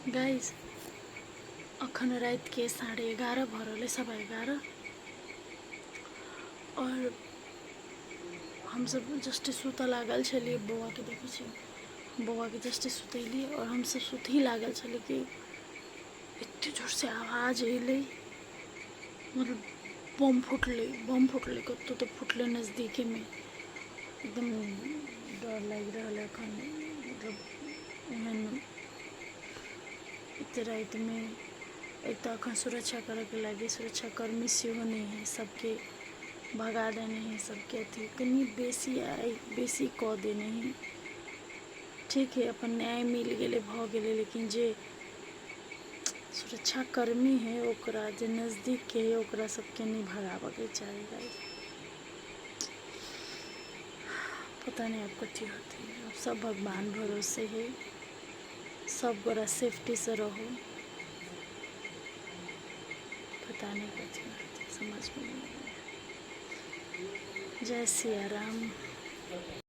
Guys, अखन रातिके 11:30 भऽ रहल अइ, 11:15। आओर हमसब जस्ट सुतऽ लागल छलियै। बौआके देखै छियै, बौआके जस्ट सुतेलियै आओर हमसब सुतही लागल छलियै कि एते जोरसँ आवाज एलै, मतलब बम फुटलै, बम फुटलै कतहु तऽ फुटलै नजदीकेमे। एकदम डर लागि रहल अइ एखन। मतलब एहन एते रातिमे एक तऽ एखन सुरक्षा करयके लागि सुरक्षाकर्मी सेहो नहि हइ। सभके भगा देने हइ सभके। अथी कनि बेसी आइ बेसी कऽ देने हइ। ठीक हइ, अपन न्याय मिल गेलै, भऽ गेलै, लेकिन जे सुरक्षाकर्मी हइ, ओकरा जे नजदीकके हइ, ओकरा सबके नहि भगाबऽके चाही। गाइस, पता नहि आब कथी होतै। आब सब भगवान भरोसे हइ। सब गोरा सेफ्टीसँ रहू। पता नहि कथी होतै, समझमे नहि अबैए। जय सिया राम।